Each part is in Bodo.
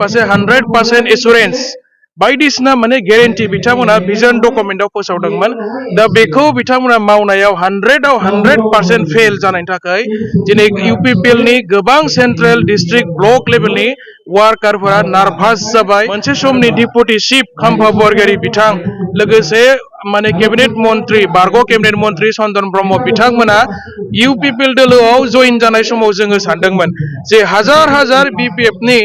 पासे 100% एसुरेन्स बायदिसिना माने गेरेन्टि बिथांमोना भिजन डकुमेन्टआव फोसावदोंमोन दा बेखौ बिथांमोना मावनायाव 100आव 100% फेल जानायनि थाखाय दिनै इउपिपिएलनि गोबां सेन्ट्रेल डिस्ट्रिक्ट ब्लक लेभेलनि वार्कारफोरा नार्भास जाबाय मोनसे समनि डिपुटि चिफ खाम्फा बरगयारी बिथां लोगोसे माने केबिनेट मन्त्रि बारग' केबिनेट मन्त्रि चन्दन ब्रह्म बिथांमोना इउपिपिएल दोलोआव जइन जानाय समाव जोङो सानदोंमोन जे हाजार बिपिएफनि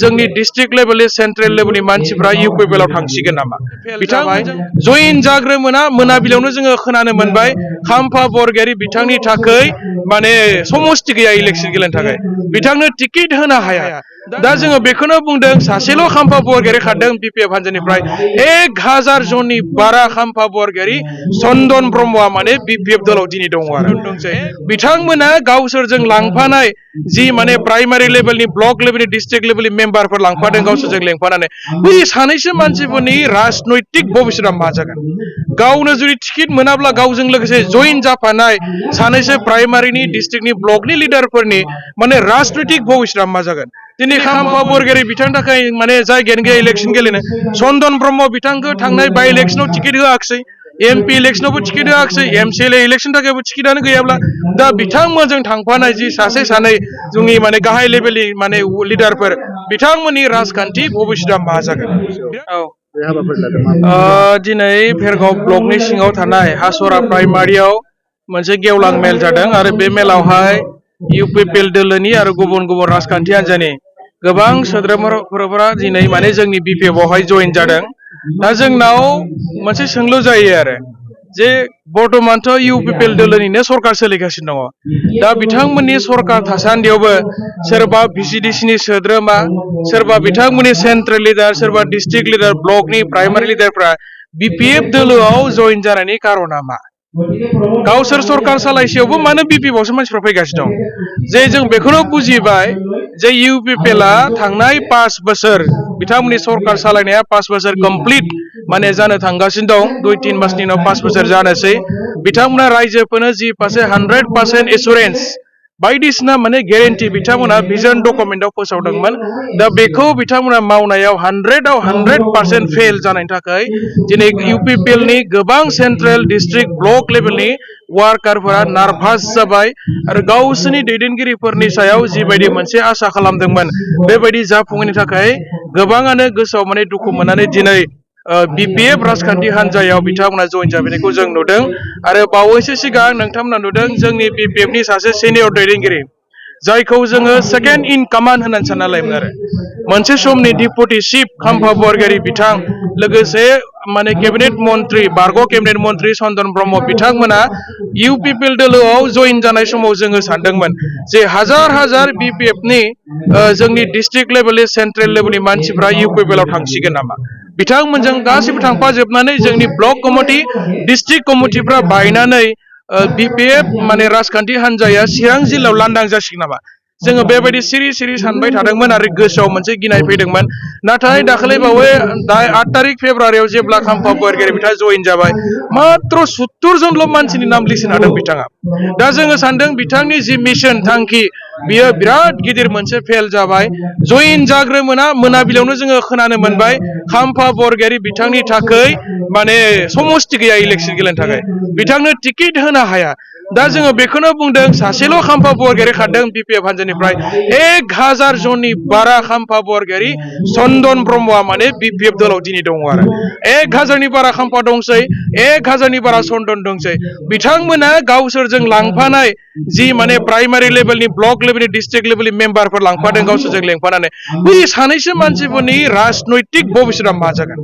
जोंनि डिस्ट्रिक्ट लेभेलनि सेन्ट्रेल लेभेलनि मानसिफ्रा इउपिपिएलआव थांसिगोन नामा बिथांमोन जइन जाग्रोमोना मोनाबिलियावनो जोङो खोनानो मोनबाय खाम्फा बरगयारी बिथांनि थाखाय माने समस्ति गैया इलेक्सन गेलेनो थाखाय बिथांनो टिकेट होनो हाया दा जोङो बेखौनो बुंदों सासेल' खाम्फा बरगयारी खारदों बिपिएफ हान्जानिफ्राय 1000 जननि बारा खाम्फा बरगयारी चन्दन ब्रह्मआ माने बिपिएफ दलाव दिनै दङ आरो बिथांमोना गावसोरजों लांफानाय जि माने प्राइमारि लेभेलनि ब्लक लेभेलनि डिस्ट्रिक्ट लेभेलनि मेम्बारफोर लांफादों गावसोरजों लेंफानानै बै सानैसो मानसिफोरनि राजनैतिक भबिष्यतआ मा जागोन गावनो जुदि टिकेट मोनाब्ला गावजों लोगोसे जइन जाफानाय सानैसो प्राइमारिनि डिस्ट्रिक्टनि ब्लकनि लिडारफोरनि माने राजनैतिक भबिष्यतआ मा जागोन दिनै खाम्फा बरगयारी बिथांनि थाखाय माने जायगायानो गैया इलेक्सन गेलेनो चन्दन ब्रह्म बिथांखौ थांनाय बाय इलेक्सनाव टिकेट होआखिसै एमपि इलेक्सनावबो टिकेट होआखिसै एमसिएलए इलेक्सन थाखायबो टिकेटआनो गैयाब्ला दा बिथांमोनजों थांफानाय जि सासे सानै जोंनि माने गाहाय लेभेलनि माने लिडारफोर बिथांमोननि राजखान्थि भबिष्यतआ मा जागोन दिनै भेरगाव ब्लकनि सिङाव थानाय हासरा प्राइमारियाव मोनसे गेवलां मेल जादों आरो बे मेलावहाय इउपिपिएल दोलोनि आरो गुबुन गुबुन राजखान्थि हान्जानि गोबां सोद्रोमाफोरा दिनै माने जोंनि बिपिएफआवहाय जइन जादों दा जोंनाव मोनसे सोंलु जायो आरो जे बर्तमानथ' इउपिपिएल दोलोनिनो सरकार सोलिगासिनो दङ दा बिथांमोननि सरकार थासान्दियावबो सोरबा भिसिडिसिनि सोद्रोमा सोरबा बिथांमोननि सेन्ट्रेल लिडार सोरबा डिस्ट्रिक्ट लिडार ब्लकनि प्राइमारि लिडारफ्रा बिपिएफ दोलोआव जइन जानायनि कारना मा गावसोर सरकार सालायसेयावबो मानो बिपिएफआवसो मानसिफ्रा फैगासिनो दं जे जों बेखौनो बुजिबाय जे इउपिपिएलआ थांनाय 5 बोसोर बिथांमोननि सरकार सालायनाया 5 बोसोर कमप्लिट माने जानो थांगासिनो दं 2-3 मासनि उनाव 5 बोसोर जानोसै बिथांमोना रायजोफोरनो जि फारसे 100% एसुरेन्स बायदिसिना माने गेरेन्टि बिथांमोना भिजन डकुमेन्टआव फोसावदोंमोन दा बेखौ बिथांमोना मावनायाव 100आव 100% फेल जानायनि थाखाय दिनै इउपिपिएलनि गोबां सेन्ट्रेल डिस्ट्रिक्ट ब्लक लेभेलनि वार्कारफोरा नार्भास जाबाय आरो गावसोरनि दैदेनगिरिफोरनि सायाव जिबायदि मोनसे आसा खालामदोंमोन बेबायदि जाफुङैनि थाखाय गोबाङानो गोसोआव माने दुखु मोननानै दिनै बिपिएफ राजखान्थि हान्जायाव बिथांमोना जइन जाफैनायखौ जों नुदों आरो बावैसो सिगां नोंथांमोना नुदों जोंनि बिपिएफनि सासे सिनियर दैदेनगिरि जायखौ जोङो सेकेन्ड इन कमान्ड होननानै सानना लायोमोन आरो मोनसे समनि डिपुटि चिफ खाम्फा बरगयारी बिथां लोगोसे माने केबिनेट मन्त्रि बारग' केबिनेट मन्त्रि चन्दन ब्रह्म बिथांमोना इउपिपिएल दोलोआव जइन जानाय समाव जोङो सानदोंमोन जे हाजार बिपिएफनि जोंनि डिस्ट्रिक्ट लेभेलनि सेन्ट्रेल लेभेलनि मानसिफ्रा इउपिपिएलआव थांसिगोन नामा बिथांमोनजों गासैबो थांफाजोबनानै जोंनि ब्लक कमिटि डिस्ट्रिक्ट कमिटिफ्रा बायनानै बिपिएफ माने राजखान्थि हान्जाया चिरां जिल्लायाव लांदां जासिगोन नामा जोङो बेबायदि सिरि सानबाय थादोंमोन आरो गोसोआव मोनसे गिनाय फैदोंमोन नाथाय दाखालि बावै 8 तारिख फेब्रुवारियाव जेब्ला खाम्फा बरगयारी बिथाङा जइन जाबाय मात्र 70 जनल' मानसिनि नाम लिस्ट होदों बिथाङा दा जोङो सानदों बिथांनि जि मिशन थांखि बियो बिराद गिदिर मोनसे फेल जाबाय जइन जाग्रोमोना मोनाबिलियावनो जोङो खोनानो मोनबाय खाम्फा बरगयारी बिथांनि थाखाय माने समस्ति गैया इलेक्सन गेलेनो थाखाय बिथांनो टिकेट होनो हाया दा जोङो बेखौनो बुंदों सासेल' खाम्फा बरगयारी खारदों बिपिएफ हान्जानिफ्राय 1000 जननि बारा खाम्फा बरगयारी चन्दन ब्रह्मआ माने बिपिएफ दलाव दिनै दङ आरो 1000नि बारा खाम्फा दंसै 1000नि बारा चन्दन दंसै बिथांमोना गावसोरजों लांफानाय जि माने प्राइमारि लेभेलनि ब्लक लेभेलनि डिस्ट्रिक्ट लेभेलनि मेम्बारफोर लांफादों गावसोरजों लेंफानानै बै सानैसो मानसिफोरनि राजनैतिक भबिष्यतआ मा जागोन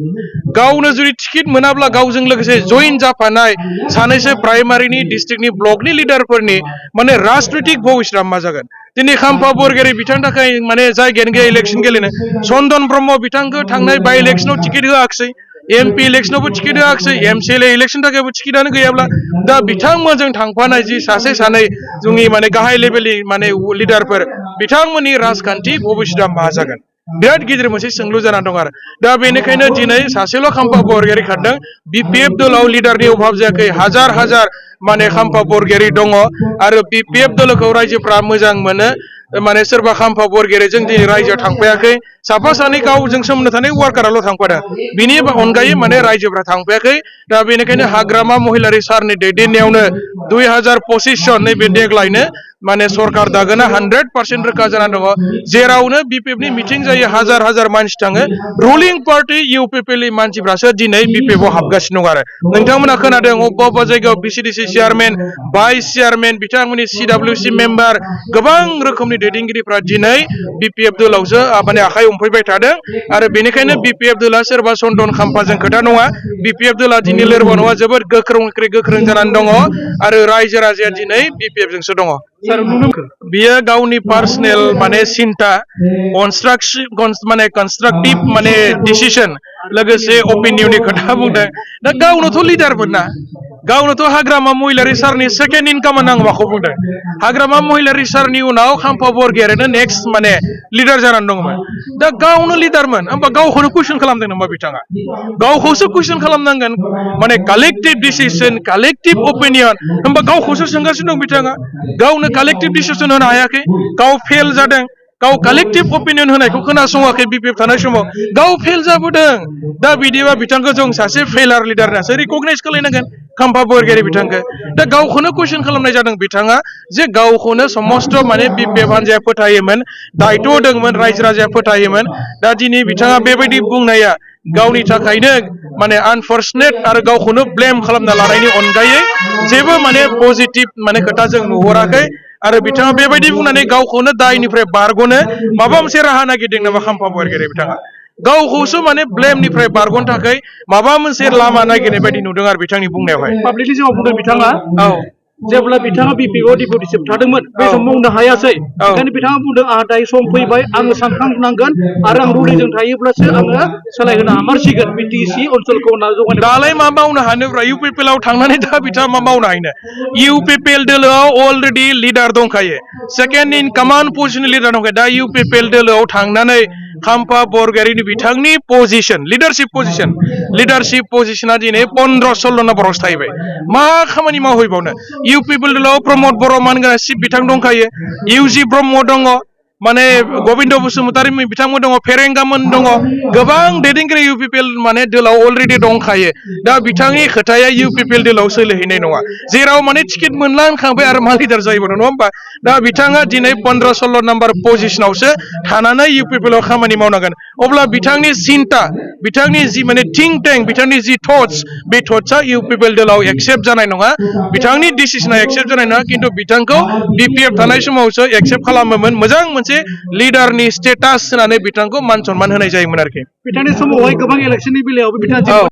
गावनो जुदि टिकेट मोनाब्ला गावजों लोगोसे जइन जाफानाय सानैसो प्राइमारिनि डिस्ट्रिक्टनि ब्लकनि लिडारफोरनि माने राजनैतिक भबिष्यतआ मा जागोन दिनै खाम्फा बरगयारी बिथांनि थाखाय माने जायगायानो गैया इलेक्सन गेलेनो चन्दन ब्रह्म बिथांखौ थांनाय बाय इलेक्सनाव टिकेट होआखिसै एमपि इलेक्सनावबो टिकेट होआखिसै एमसिएलए इलेक्सन थाखायबो टिकेटआनो गैयाब्ला दा बिथांमोनजों थांफानाय जि सासे सानै जोंनि माने गाहाय लेभेलनि माने लिडारफोर बिथांमोननि राजखान्थि भबिष्यतआ मा जागोन बिराद गिदिर मोनसे सोंलु जाना दं आरो दा बेनिखायनो दिनै सासेल' खाम्फा बरगयारी खारदों बिपिएफ दलाव लिडारनि अभाब जायाखै हाजार माने खाम्फा बरगयारी दङ आरो बिपिएफ दलखौ रायजोफ्रा मोजां मोनो माने सोरबा खाम्फा बरगेरे जों दिनै रायजोआव थांफायाखै साफा सानै गावजों सोमोन्दो थानाय वार्काराल' थांफादों बिनि अनगायै माने रायजोफ्रा थांफायाखै दा बेनिखायनो हाग्रामा महिलारि सारनि दैदेननायावनो 2025 सन नैबे देग्लायनो माने सरकार दागोना 100% रोखा जानानै दङ जेरावनो बिपिएफनि मिटिं जायो हाजार हाजार मानसि थाङो रुलिं पार्टी इउपिपिएलनि मानसिफ्रासो दिनै बिपिएफआव हाबगासिनो दं आरो नोंथांमोना खोनादों अबेबा अबेबा जायगायाव बिसिडिसि चेयारमेन भाइस चेयारमेन बिथांमोननि सिडब्लिउसि मेम्बार गोबां रोखोमनि दैदेनगिरिफ्रा दिनै बिपिएफ दलावसो माने आखाइ हमफैबाय थादों आरो बेनिखायनो बिपिएफ दला सोरबा सन्दन खाम्फाजों खोथा नङा बिपिएफ दला दिनै लोरबां नङा जोबोद गोख्रों जानानै दङ आरो रायजो राजाया दिनै बिपिएफजोंसो दङ बियो गावनि पार्सनेल माने सिन्ता माने कन्स्ट्राक्टिभ माने डिसिसन लोगोसे अपिनियननि खोथा बुंदों दा गावनोथ' लिडारमोन ना गावनोथ' हाग्रामा महिलारि सारनि सेकेन्ड इन कमान्ड आं माखौ बुंदों हाग्रामा महिलारि सारनि उनाव खाम्फा बरगयारिनो नेक्स्ट माने लिडार जानानै दंमोन दा गावनो लिडारमोन होमबा गावखौनो कुइसन खालामदों नामा बिथाङा गावखौसो कुइसन खालामनांगोन माने कालेक्टिभ डिसिसन कालेक्टिभ अपिनियन होमबा गावखौसो सोंगासिनो दं बिथाङा गावनो कालेक्टिभ डिसिसन होनो हायाखै गाव फेल जादों गाव कालेक्टिभ अपिनियन होनायखौ खोनासङाखै बिपिएफ थानाय समाव गाव फेल जाबोदों दा बिदिबा बिथांखौ जों सासे फेलार लिडार होननासो रिकगनाइज खालायनांगोन खाम्फा बरगयारि बिथांखौ दा गावखौनो कुइसन खालामनाय जादों बिथाङा जे गावखौनो समस्त माने बिपिएफ हान्जाया फोथायोमोन दायथ' होदोंमोन रायजो राजाया फोथायोमोन दा दिनै बिथाङा बेबायदि बुंनाया गावनि थाखायनो माने आनफर्चुनेट आरो गावखौनो ब्लेम खालामना लानायनि अनगायै जेबो माने पजिटिभ माने खोथा जों नुहुराखै आरो बिथाङा बेबायदि बुंनानै गावखौनो दायनिफ्राय बारग'नो माबा मोनसे राहा नागिरदों नामा खाम्फा बरगयारि बिथाङा गावखौसो माने ब्लेमनिफ्राय बारग'नो थाखाय माबा मोनसे लामा नागिरनाय बायदि नुदों आरो बिथांनि बुंनायावहाय पाब्लिकनि सिगाङाव बुंदों बिथाङा औ जेब्ला बिथाङा बिपिएफआव डिपुटि चिफ थादोंमोन बे समाव मावनो हायासै ओंखायनो बिथाङा बुंदों आंहा दायो सम फैबाय आङो सानखांनांगोन आरो आं रुलिंजों थायोब्लासो आङो सोलायहोनो हामारसिगोन बिटिसि ओनसोलखौ जौगानाय दालाय मा मावनो हानोब्रा इउपिपिएलआव थांनानै दा बिथाङा मा मावनो हानो इउपिपिएल दोलोआव अलरेडि लिडार दंखायो सेकेन्ड इन कमान्ड पजिशननि लिडार दंखायो दा इउपिपिएल दोलोआव थांनानै खाम्फा बरगयारिनि बिथांनि पजिशन लिडारशिप पजिशना दिनै 15-16 नम्बरावसो थाहैबाय मा खामानि मावहैबावनो इउपिपिएल दोलोआव प्रमद बर' मानगोनां चिफ बिथां दंखायो इउजि ब्रह्म दङ माने गबिन्द बसुमतारी बिथांमोन दङ फेरेंगामोन दङ गोबां दैदेनगिरि इउपिपिएल माने दोलाव अलरेडि दंखायो दा बिथांनि खोथाया इउपिपिएल दोलाव सोलिहैनाय नङा जेराव माने टिकेट मोनला होनखांबाय आरो मा लिडार जायोबो नङा होमबा दा बिथाङा दिनै 15-16 नाम्बार पजिशनावसो थानानै इउपिपिएलआव खामानि मावनांगोन अब्ला बिथांनि सिन्ता बिथांनि जि माने थिंक टेंक बिथांनि जि थट्स बे थट्सआ इउपिपिएल दोलाव एक्सेप्ट जानाय नङा बिथांनि डिसिसना एक्सेप्ट जानाय नङा खिन्थु बिथांखौ बिपिएफ थानाय समावसो एक्सेप्ट खालामोमोन मोजां मोनसे लिडारनि स्टेटास होनानै बिथांखौ मान सनमान होनाय जायोमोन आरोखि बिथांनि समावहाय गोबां इलेक्सननि बेलायावबो बिथाङा